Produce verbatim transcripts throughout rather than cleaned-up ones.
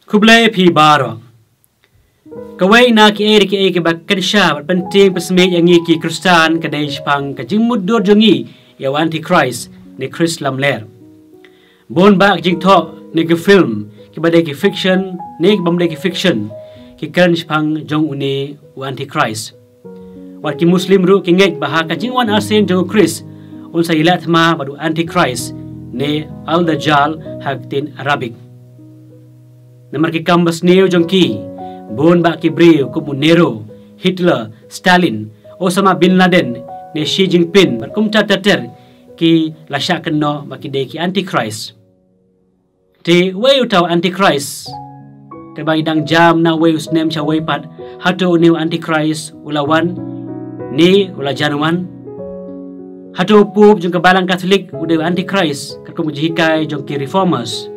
Khublei phi baroh. Kawei na kiei kiei kiba kynsha bad pyntieng pynsmit ïa ngi ki Khristan ka dei shaphang ka jingmutdur jong ngi ïa u Antichrist ne Khrist lamler. Bun ba ki jingthoh ne ki film kiba dei ki fiction ne kibym dei ki fiction ki kren shaphang jong une u Antichrist. Wat ki Muslim ruh ki ngeit ba ha ka jingwan arsien jong u Khrist un sa ïaleh thma bad u Antichrist ne Al-Dajjal ha ka ktien Arabic. Namar ki kam basniew jong ki, bun ba ki briew kum u Nero, Hitler, Stalin, Osama bin Laden ne Xi Jinping bad kumta ter ter ki la shah kynnoh ba ki dei ki Antichrist. Te wei uta u Antichrist? Te ba i dang jam na wei u snem sha wei pat, hato une u Antichrist u la wan ne u la jan wan? Hato u Pope jong ka Balang Katholik u dei u Antichrist katkum ka jinghikai jong ki Reformers?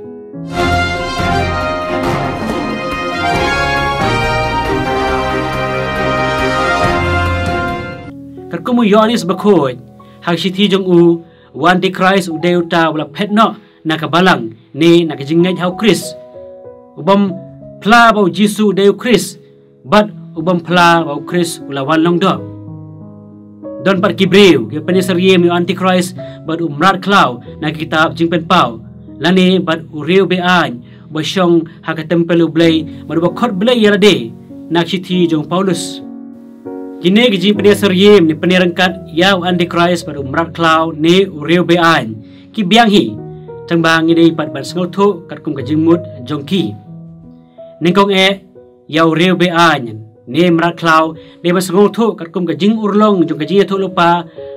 Katkum u Ïoannis Bakhuid ha ka shithi jong u, u Antichrist u dei uta u la phet noh na ka balang ne na ka jingngeit ha u Khrist. U bym phla ba u Jisu u dei u Khrist bad u bym phla ba u Khrist u la wan long doh. Don pat ki briew kiba pynïasyriem ïa u Antichrist bad u mrad khlaw na ka kitab Jingpynpaw, lane bad u riew be-aiñ uba shong ha ka templ u Blei bad uba khot Blei ïa lade na ka shithi jong u Paulus. Kine ki jingpynïasyriem ne pynïaryngkat ïa u Antichrist bad u mrad khlaw ne u riew be-aiñ ki biang hi, tang ba ngi dei pat ban sngewthuh katkum ka jingmut jong ki. Nyngkong eh, ïa u riew be-aiñ ne mrad khlaw dei ban sngewthuh katkum ka jingurlong jong ka jingïathuhlypa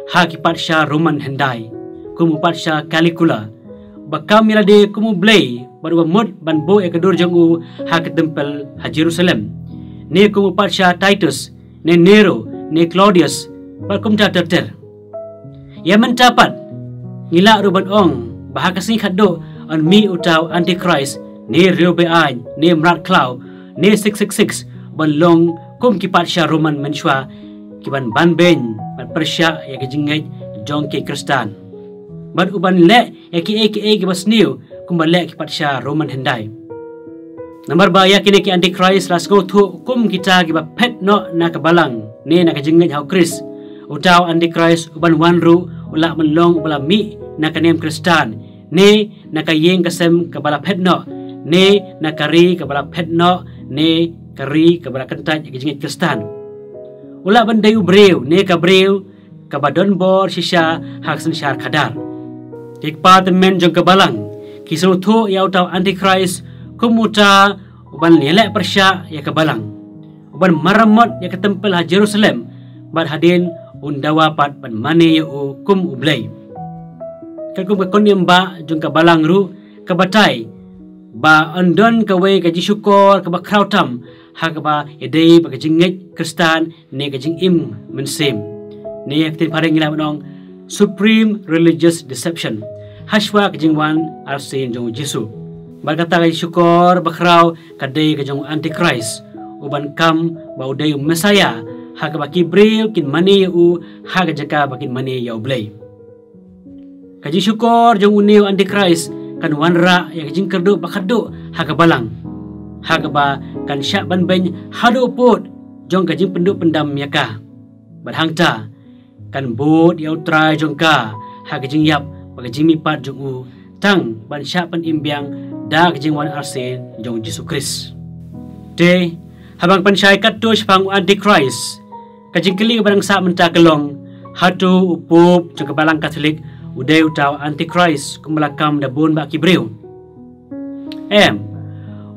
ha ki patsha Roman hyndai, kum u patsha Caligula, ba kam ïa lade kum u blei bad uba mut ban buh ïa ka dur jong u ha ka templ ha Jerusalem, ne kum u patsha Titus ne Nero ne Claudius bad kumta ter ter. Ïa mynta pat ngi lah ruh ban ong ba ha ka sngi khatduh yn mih uta u Antichrist ne riew be-aiñ ne mrad khlaw ne six six six ban long kum ki patsha Roman mynshuwa, ki ban ban beiñ bad pyrshah ïa ka jingngeit jong ki Khristan bad u ban leh ïa kiei kiei kiba sniew kumba leh ki patsha Roman hyndai. Namar ba ïa kine ki Antichrist la sngewthuh kum kita kiba phet noh na ka balang ne na ka jingngeit ha u Khrist. Uta u Antichrist u ban wan ruh u lah ban long uba la mih na ka niam Khristan ne na ka ïing ka sem kaba la phet noh ne na ka ri kaba la phet noh ne ka ri kaba la kyntait ïa ka jingngeit Khristan. U lah ban dei u briew ne ka briew kaba don bor shisha ha ka synshar khadar. Ki kpa tymmen jong ka balang ki sngewthuh ïa uta u Antichrist kum uta u ban ïaleh pyrshah ïa ka balang, u ban maramot ïa ka templ ha Jerusalem bad hadien un dawa pat ban mane ïa u kum u blei. Katkum ka kynhun ba jong ka balang ruh ka batai ba yn don kawei ka jingshukor kaba khraw tam ha kaba ïadei bad ka jingngeit Khristan ne ka jingim mynsiem, ne ha ka ktien phareng ngi lah ban ong supreme religious deception, hashwa ka jingwan arsien jong u Jisu. Bad kata ka jingshukor bakhraw ka dei ka jong u Antichrist, u ban kam ba u dei u Messiah ha kaba ki briew kin mane ïa u ha ka jaka ba kin mane ïa u Blei. Ka jingshukor jong une u Antichrist kan wanrah ïa ka jingkyrduh ba khatduh ha ka balang, ha kaba kan shah ban beiñ haduh pud jong ka jingpynduh pyndam ïa ka. Bad hangta kan bud ïa u Trai jong ka ha ka jingïap bad ka jingmihpat jong u, tang ban shah pynim biang da ka jingwan arsien jong u Jisu Khrist. Te haba ngi pynshai katto shaphang u Antichrist, ka jingkylli ba dang sah mynta ka long, hato u Pope jong ka Balang Katholik u dei uta u Antichrist kumba la kam da bun ba ki briew? Em,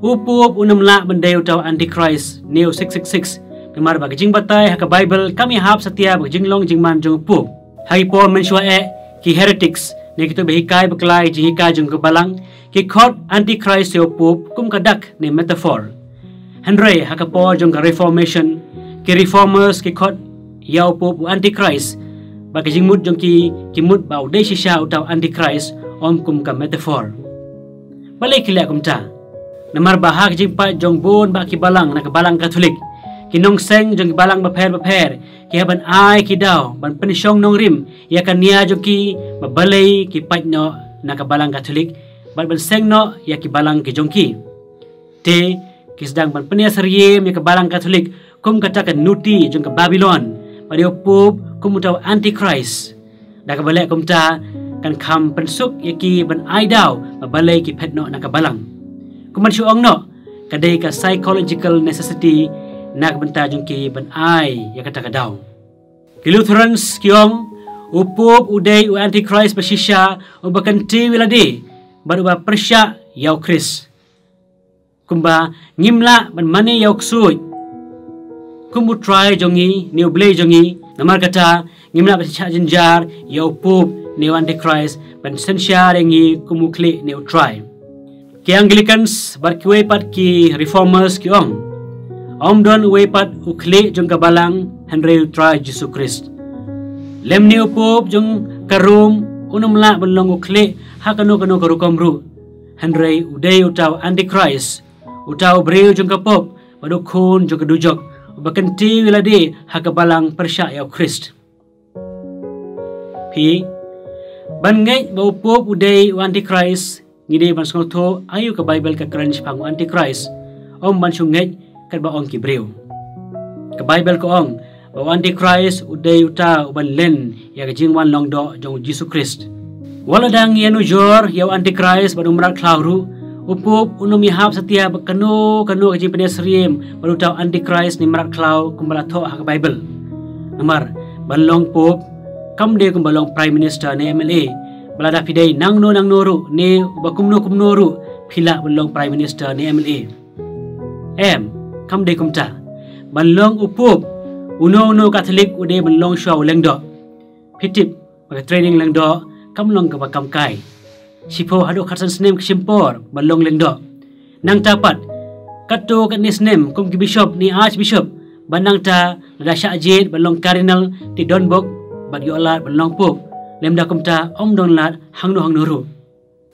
u Pope um lah ban dei uta u Antichrist ne u six six six, namar ba ka jingbatai ha ka Baibl kam ïahap satia bad ka jinglong jingman jong u Pope. Ha ki por mynshuwa eh, ki heretics ne kito ba hikai bakla ïa ka jinghikai jong ka balang ki khot Antichrist ïa u Pope kum ka dak ne metaphor. Hynrei ha ka por jong ka Reformation, ki Reformers ki khot ïa u Pope u Antichrist, bad ka jingmut jong ki, ki mut ba u dei shisha uta u Antichrist, ym kum ka metaphor. Balei ki leh kumta? Namar ba ha ka jingpait jong bun ba ki balang na ka Balang Katholik, ki nongseng jong ki balang bapher bapher ki hap ban ai ki daw ban pynshong nongrim ïa ka nia jong ki ba balei ki pait noh na ka Balang Katholik bad ban seng noh ïa ki balang ki jong ki. Te ki sdang ban pynïasyriem ïa ka Balang Katholik kum kata ka nuti jong ka Babilon, bad ïa u Pope kum uta u Antichrist. Da kaba leh kumta, kan kham pynsuk ïa ki ban ai daw ba balei ki phet noh na ka Balang. Kumban shu ong noh, ka dei ka psychological necessity na ka bynta jong ki ban ai ïa kata ka daw. Ki Lutherans ki ong, u Pope u dei u Antichrist ba shisha, uba kyntiew ïa lade bad uba pyrshah ïa u Khrist. Kumba ngim lah ban mane ïa u ksuid kum u Trai jong ngi ne u Blei jong ngi, namar kata ngim lah ban shah jynjar ïa u Pope ne u Antichrist ban synshar ïa ngi kum u khlieh ne u Trai. Ki Anglicans bad kiwei pat ki Reformers ki ong, ym don uwei pat u khlieh jong ka Balang hynrei u Trai Jisu Khrist. Lymne u Pope jong ka Rome un ym lah ban long u khlieh ha kano kano ka rukom ruh, hynrei u dei uta u Antichrist, uta u briew jong ka pop bad u khun jong ka dujok, uba kyntiew ïa lade ha ka Balang pyrshah ïa u Khrist. Phi, ban ngeit ba u Pope u dei u Antichrist, ngi dei ban sngewthuh aïu ka Baibl ka kren shaphang u Antichrist, ym ban shu ngeit katba ong ki briew. Ka Baibl ka ong ba u Antichrist u dei uta uban len ïa ka jingwan lyngdoh jong u Jisu Khrist. Wat la dang ïanujor ïa u Antichrist bad u mrad khlaw ruh, u Pope un ym ïahap satia bad kano kano ka jingpynïasyriem bad uta u Antichrist ne mrad khlaw kumba la thoh ha ka Baibl. Namar ban long Pope kam dei kumba long Prime Minister ne M L A. Ba lada phi dei nangno nangno ruh ne uba kumno kumno ruh, phi lah ban long Prime Minister ne M L A. Em, kam dei kumta. Ban long u Pope, uno uno u Katholik u dei ban long shuwa u lyngdoh. Phi tip ba ka training lyngdoh kam long kaba kam kai. Shiphew haduh khatsan snem ka shim por ban long lyngdoh. Nangta pat, katto katne snem kum ki bishop ne archbishop, bad nangta lada shah jied ban long cardinal te don bok bad ïoh lad ban long Pope. Lymda kumta ym don lad hangno hangno ruh.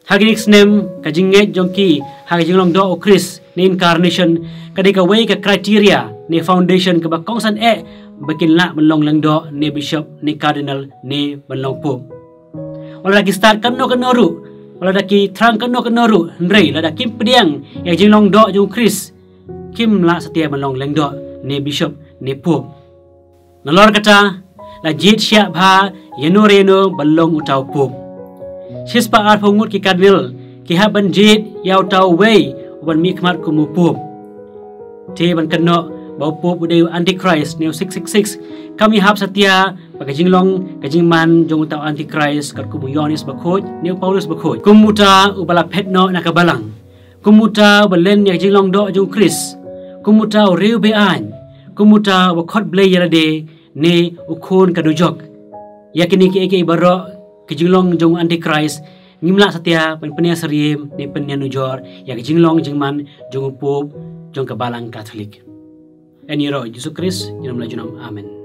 Ha kine ki snem, ka jingngeit jong ki ha ka jinglyngdoh u Khrist ne incarnation ka dei kawei ka criteria ne foundation kaba kongsan eh ba kin lah ban long lyngdoh ne bishop ne cardinal ne ban long Pope. Wat lada ki stad kano kano ruh, wat lada ki thrang kano kano ruh, hynrei lada kim pdiang ïa ka jinglyngdoh jong u Khrist, kim lah satia ban long lyngdoh ne bishop ne Pope. Nalor kata, la jied shiah bha ïano re ïano ban long uta u Pope. Shispah arphew ngut ki cardinal ki hap ban jied ïa uta uwei uban mihkhmat kum u Pope. Te ban kynnoh ba u Pope u dei u Antichrist ne u six six six, kam ïahap satia bad ka jinglong ka jingman jong uta u Antichrist katkum u Ïoannis Bakhuid ne u Paulus Bakhuid. Kum uta uba la phet noh na ka Balang, kum uta uba len ïa ka jinglyngdoh jong u Khrist, kum uta u riewbeaiñ, kum uta uba khot blei ïa lade ne u khun ka dujok. Ïa kine kiei kiei baroh, ka jinglong jong u Antichrist, ngim lah satia ban pynïasyriem ne pynïanujor ïa ka jinglong jingman jong u Pope jong ka Balang Katholik. Yn ïaroh Jisu Khrist, junom la junom. Amen.